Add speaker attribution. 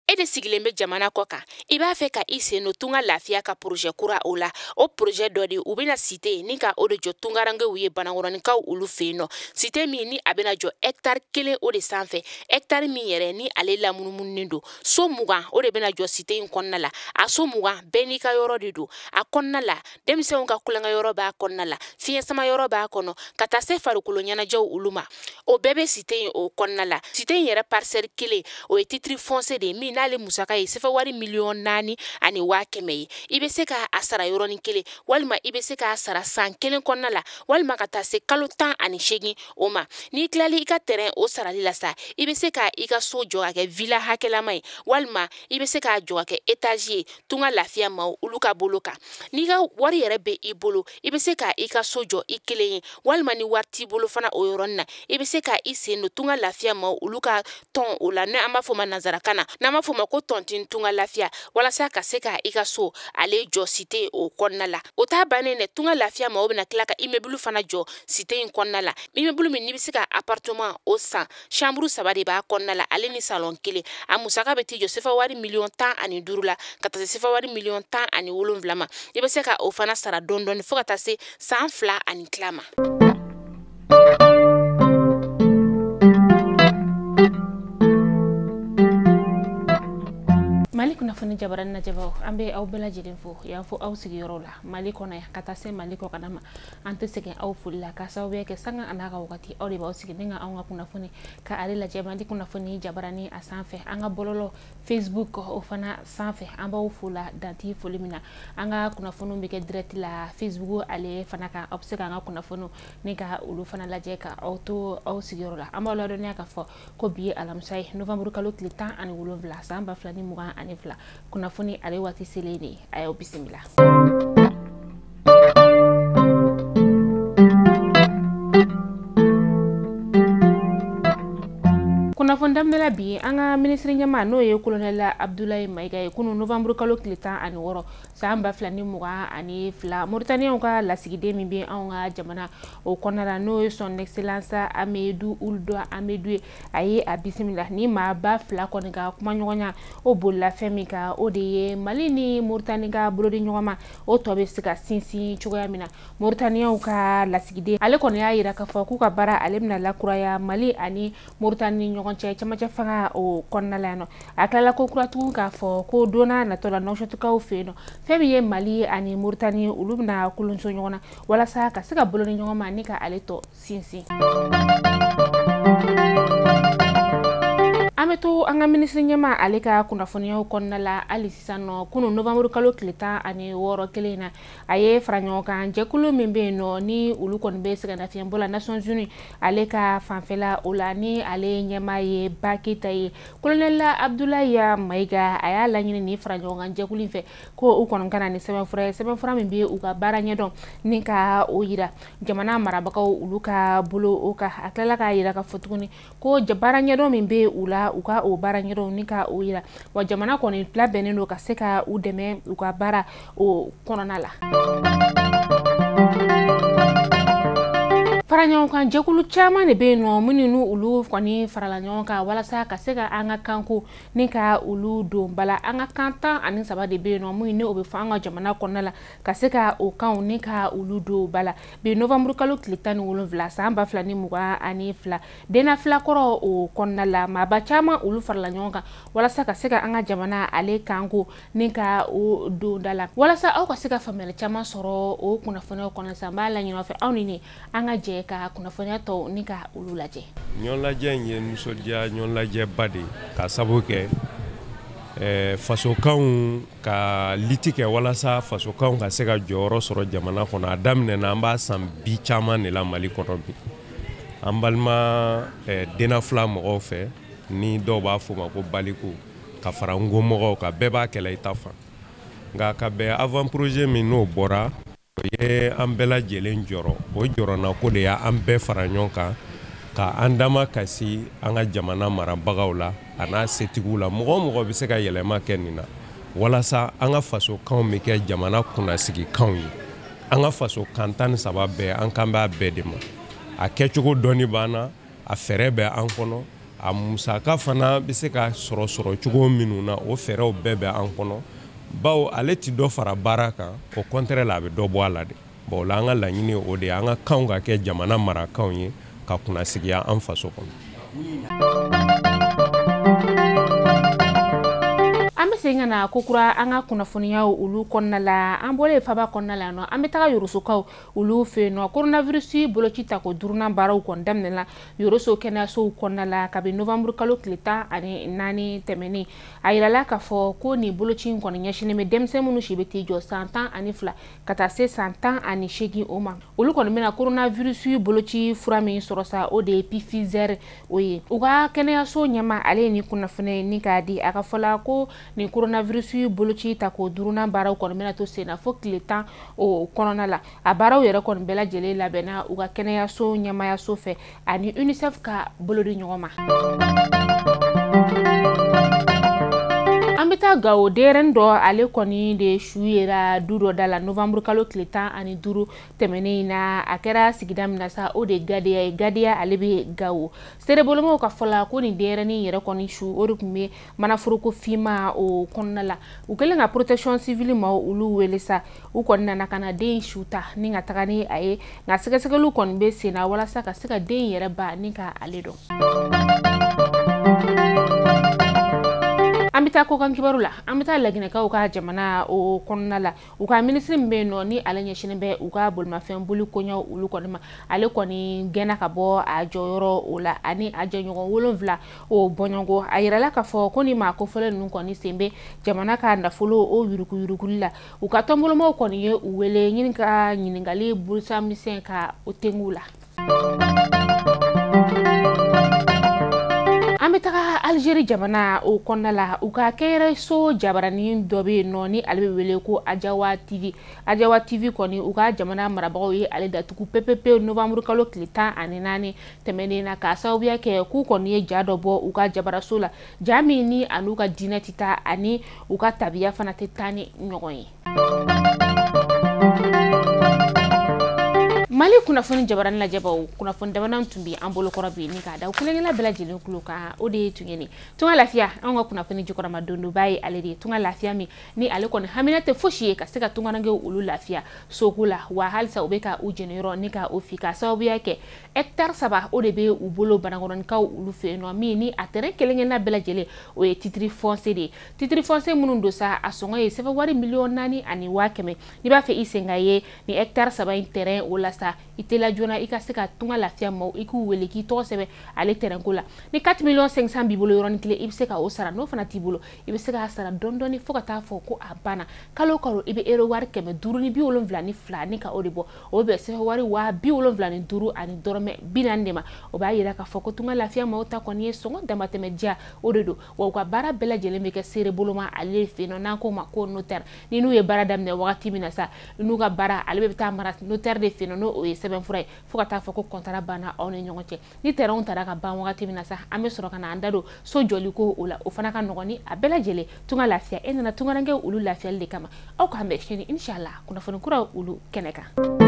Speaker 1: E de sigilen bɛ jamana kɔ kan, i b'a fɛ ka i sen don Tunga Lafiya ka projet kura o la. O projet dɔ de, u bɛna cité ni ka o de jɔ tungarankew ye Banakɔrɔnikaw olu fɛ yen nɔ. Cité min ni a bɛna jɔ hectare 1 o de sanfɛ, hectare min yɛrɛ ni ale lamunumununen don. So 20 o de bɛna jɔ cité in kɔnɔna la. A so 20 bɛɛ n'i ka yɔrɔ de don. A kɔnɔna la, denmisɛnw ka kulonkɛ yɔrɔ b'a kɔnɔna la, fiɲɛ sama yɔrɔ b'a kɔnɔ, ka taa se farikolo ɲɛnajɛw olu ma. O bɛɛ bɛ cité in o kɔnɔna la. Cité in yɛrɛ parcelle 1, o ye titre foncier de ye min n'ale musaka ye sefa wari 4,1 million ye. I bɛ se k'a sara yɔrɔnin kelen, walima i bɛ se k'a sara san 1 kɔnɔna la, walima ka taa se kalo 18 o ma. N'i tilali i ka terrain o sarali la sa, i bɛ se ka i ka so jɔ ka kɛ villa hakɛlama ye, walima i bɛ se k'a jɔ ka kɛ étage ye. Tunga Lafiya maaw olu ka bolo kan, n'i ka wari yɛrɛ bɛ i bolo, i bɛ se ka i ka so jɔ i kelen ye, walima ni wari t'i bolo fana o yɔrɔnin na, i bɛ se ka i sen don Tunga Lafiya maaw olu ka tɔn o la, ni an b'a fɔ o ma nanzarakan na, n'an b'a fɔ o ma ko tontine Tunga Lafiya, walasa ka se ka i ka so ale jɔ cité o kɔnɔna la. O t'a bannen dɛ, Tunga Lafiya maaw bɛna tila ka immeuble fana jɔ cité in kɔnɔna la. Immeuble min n'i bɛ se ka appartement o san, chambre 3 de b'a kɔnɔna la, ale ni salon 1. A musaka bɛ t'i jɔ sefa wari 15 million la, ka taa se sefa wari 17 million ma. I bɛ se ka o fana sara dɔɔni dɔɔni fo ka taa se san 2 ani tila ma. Mali kunnafoni jabarani lajɛbaw, an bɛ aw bɛɛ lajɛlen fo yan fo aw sigiyɔrɔ la Mali kɔnɔ yan ka taa se Mali kɔkanna ma. An tɛ sɛgɛn aw foli la ka sababuya kɛ sanga a n'a ka wagati, aw de b'aw sigi ni ka anw ka kunnafoni ka ale lajɛ Mali kunnafoni jabarani a sanfɛ, an ka bɔlɔlɔ Facebook o fana sanfɛ. An b'aw fo la danti foli min na. An ka kunnafoniw bɛ kɛ direct la Facebook ale fana kan. Aw bɛ se k'an ka kunnafoniw ni ka olu fana lajɛ ka aw to aw sigiyɔrɔ la. An b'aw ladɔnniya k'a fɔ ko bi ye alamisa ye, novembre kalo tile 17, san 2022. Kunnafoni ale waati selen de, a y'aw bisimila. Kunnafoni daminɛ la bi, an ka minisiri ɲɛmaa n'o ye colonel Abdoulaye Maïga ye, kunun novembre kalo tile 16, san 2022, Mauritaniens ka lasigiden min bɛ anw ka jamana o kɔnɔna la, n'o ye son excellence Ahmedou Ould Ahmedou ye, a ye a bisimila. Ni maaba fila kɔni ka kumaɲɔgɔnya o bolila fɛn min kan, o de ye Mali ni Mauritanie ka bolodi ɲɔgɔn ma o tɔ bɛ se ka sinsin cogoya min na. Mauritaniens ka lasigiden ale kɔni y'a yira k'a fɔ k'u ka baara ale bɛna lakuraya Mali ani Mauritanie ni ɲɔgɔn cɛ camancɛ fanga o kɔnɔna la yan nɔ. A tilala ko kura tugun k'a fɔ ko don n'a natɔ la, Nouakchottkaw fɛ yen nɔ, fɛn min ye Mali ani Mauritanie, olu bɛna kolonso ɲɔgɔn na walasa ka se ka bolo ni ɲɔgɔn ma ni ka ale tɔ sinsin. An bɛ to an ka minisiri ɲɛmaa ale ka kunnafoniyaw kɔnɔna la hali sisan nɔ. Kunun novembre kalo tile 16 kelen na, a ye fara ɲɔgɔn kan jɛkulu min bɛ yen nɔ ni olu kɔni bɛ sɛgɛnnafiɲɛbɔ la Nations Unies ale ka fanfɛla o la, ni ale ɲɛmaa ye Ba Keyita ye, colonel Abdoulaye Maïga a y'a laɲini ni fara ɲɔgɔn kan jɛkulu in fɛ ko u kɔni ka na ni sɛbɛnfura ye, sɛbɛnfura min bɛ u ka baara ɲɛdɔn ni ka o yira jamana marabagaw olu ka bolo o kan. A tilala k'a yira ka fɔ tuguni ko baara ɲɛdɔn min bɛ u la, u ka o baara ɲɛdɔn ni ka o yira wa jamana kɔni labɛnnen don ka se ka u dɛmɛ u ka baara o kɔnɔna la. Fara ɲɔgɔn kan jɛkulu caman de bɛ yen nɔ minnu ni olu kɔni farala ɲɔgɔn kan walasa ka se ka an ka kanko ni ka olu don bala. An ka kan 13 de bɛ yen nɔ minnu ni o bɛ fɔ an ka jamana kɔnɔna la, ka se ka o kanw ni ka olu don bala. Bi novembre kalo tile 17, san 2022, denna filakɔrɔ o kɔnɔna la, maaba caman olu farala ɲɔgɔn kan walasa ka se ka an ka jamana ale kanko ni ka o don da la. Walasa aw ka se ka faamuyali caman sɔrɔ o kunnafoniyaw kɔnɔ sisan, n b'a laɲini aw fɛ, aw ni ne an ka jɛ ka kunnafoniya tɔw ni ka olu lajɛ.
Speaker 2: Ɲɔgɔnlajɛ in ye nisɔndiya ɲɔgɔnlajɛba de ye, ka sababu kɛ fasokanw ka lutte kɛ walasa fasokanw ka se ka jɔyɔrɔ sɔrɔ jamana kɔnɔ. A daminɛna, an b'a san bi caman de la Mali kɔnɔ bi. An balima denna fila mɔgɔw fɛ, ni dɔw b'a fɔ ma ko baliku, ka fara n mɔgɔw kan, bɛɛ b'a kɛlɛ i ta fan. Nka ka bɛn avant projet min n'o bɔra, o ye an bɛɛ lajɛlen jɔrɔ. O jɔrɔna ko de y'an bɛɛ fara ɲɔgɔn kan ka an dama kasi an ka jamana marabagaw la a n'a setigiw la, mɔgɔ o mɔgɔ bɛ se ka yɛlɛma kɛ nin na walasa an ka fasokanw bɛ kɛ jamana kunnasigikanw ye. An ka fasokan 13 bɛɛ, an kan b'a bɛɛ de ma. A kɛcogo dɔɔni b'an na, a fɛɛrɛ bɛ an kɔnɔ. A musaka fana bɛ se ka sɔrɔ cogo minnu na, o fɛɛrɛw bɛɛ bɛ an kɔnɔ, bawo ale ti dɔ fara baara kan, au contraire la, a bɛ dɔ bɔ a la de. Bon, o la an ka laɲini ye o de ye, an ka kanw ka kɛ jamana marakanw ye ka kunnasigiya an faso kɔnɔ.
Speaker 1: An bɛ segin ka na kokura an ka kunnafoniyaw olu kɔnɔna la. An bɔlen faba kɔnɔna la nɔ, an bɛ taga Yorosokaw olu fɛ yen nɔ. Coronavirus boloci tako 5nan baaraw kɔni daminɛna Yoroso kɛnɛyasow kɔnɔna la kabi novembre kalo tile 14 tɛmɛnen. A yirala k'a fɔ ko nin boloci in kɔni ɲɛsinnen bɛ denmisɛn minnu si bɛ t'i jɔ san 12 ka taa se san 18 o ma. Olu kɔni bɛna coronavirus boloci fura min sɔrɔ sa, o de ye Pfizer o ye. U ka kɛnɛyaso ɲɛma ale ye nin kunnafoni ni k'a di. A ka fɔ la ko nin coronavirus boloci tako 5nan baaraw kɔni bɛna to sen na fo tile 10 o kɔnɔna la. A baaraw yɛrɛ kɔni bɛɛ lajɛlen labɛnna u ka kɛnɛyaso ɲɛmayaso fɛ ani UNICEF ka bolo di ɲɔgɔn ma. An bɛ taa Gawo, denyɛrɛnin dɔ ale kɔni de su yera du dɔ da la novembre kalo tile 15 tɛmɛnen in na. A kɛra sigida min na sa, o de ye Gadiya ye. Gadiya ale bɛ Gawo. Seerebolomaw ka fɔ la ko nin denyɛrɛnin yɛrɛ kɔni su o de tun bɛ manaforoko finma o kɔnɔna la. U kɛlen ka protection civile maaw olu wele sa, u kɔni nana ka na den su ta ni ka taga ni a ye, nka sɛgɛsɛgɛliw kɔni bɛ sen na walasa ka se ka den yɛrɛ ba ni ka ale dɔn. An bɛ taa kɔkan kibaru la. An bɛ taa Laginɛkaw ka jamana o kɔnɔna la. U ka minisiri min bɛ yen nɔ ni ale ɲɛsinnen bɛ u ka bolimafɛn boli koɲɛw olu kɔni ma, ale kɔni gɛnna ka bɔ a jɔyɔrɔ o la ani a jɛɲɔgɔn 7 o bɔɲɔgɔn. A yirala k'a fɔ ko ni maa kofɔlen ninnu kɔni sen bɛ jamana ka nafolo o yuruguyuruguli la. U ka tɔnbolomaw kɔni ye u wele ɲini ka ɲininkali burusa misɛn ka o tengu la. An bɛ taga Algérie jamana o kɔnɔna la. U ka kɛnyɛrɛso jabaranin dɔ bɛ yen nɔ ni ale bɛ wele ko Ajawa TV. Ajawa TV kɔni, u ka jamana marabagaw ye ale datugu pepepe novembre kalo tile 14 tɛmɛnen na, k'a sababuya kɛ k'u kɔni ye ja dɔ bɔ u ka jabaraso la, ja min ni a n'u ka diinɛ tɛ taa ani u ka tabiya fana tɛ taa ni ɲɔgɔn ye. Mali kunnafoni jabaranin lajɛbaw, kunnafoni damadɔ tun bɛ an bolokɔrɔ bi ni k'a da kelen-kelen bɛɛ lajɛlen kulo kan, o de ye tun ye nin Tunga Lafiya. Anw ka kunnafoni jukɔrɔma dondoba ye ale de ye Tunga Lafiya min ni ale kɔni hamina tɛ fosi ye ka se ka tungarankew olu lafiya soko la, wa halisa u bɛ ka u jeniyɔrɔ ni ka o fi, k'a sababuya kɛ hectare 3 o de bɛ u bolo Banakɔrɔnikaw olu fɛ yen nɔ, min ni a terrain kelen-kelenna bɛɛ lajɛlen o ye titre foncier de ye. Titre foncier minnu don sa, a sɔngɔ ye sɛbɛn wari 4,1 million. N'i b'a fɛ i sen ka ye ni hectare 3 in terrain o la sa, i teliya joona i ka se ka Tunga Lafiya maaw i k'u wele k'i tɔgɔ sɛbɛn ale terrain ko la. Ni 4 millions 500 b'i bolo yɔrɔnin kelen, i bɛ se ka o sara. N'o fana t'i bolo, i bɛ se k'a sara dɔɔni dɔɔni fo ka taa fɔ ko a banna. Kalo kalo i bɛ euro wari 572 ni ka o de bɔ, o bɛ bɛn sɛbɛn wari 75 ani dɔrɔmɛ 40 de ma. O b'a yira k'a fɔ ko Tunga Lafiya maaw ta kɔni ye sɔngɔ damatɛmɛ diya o de don, wa u ka baara bɛɛ lajɛlen bɛ kɛ seere boloma ale fɛ yen nɔ, n'an k'o ma ko notaire. Ni n'u ye baara daminɛ wagati min na sa, n'u ka baara ale bɛ taa mara notaire de fɛ yen nɔ, n'o ye sɛbɛnfura ye, fo ka taa fɔ ko contrat banna aw ni ɲɔgɔn cɛ. Ni terrain taara ka ban wagati min na sa, an bɛ sɔrɔ ka na an da don so jɔli ko o la, o fana ka nɔgɔn ni a bɛɛ lajɛlen. Tunga Lafiya, e nana tungarankew olu lafiyali de kama. Aw k'an bɛn sini inshallah kunnafoni kuraw olu kɛnɛ kan.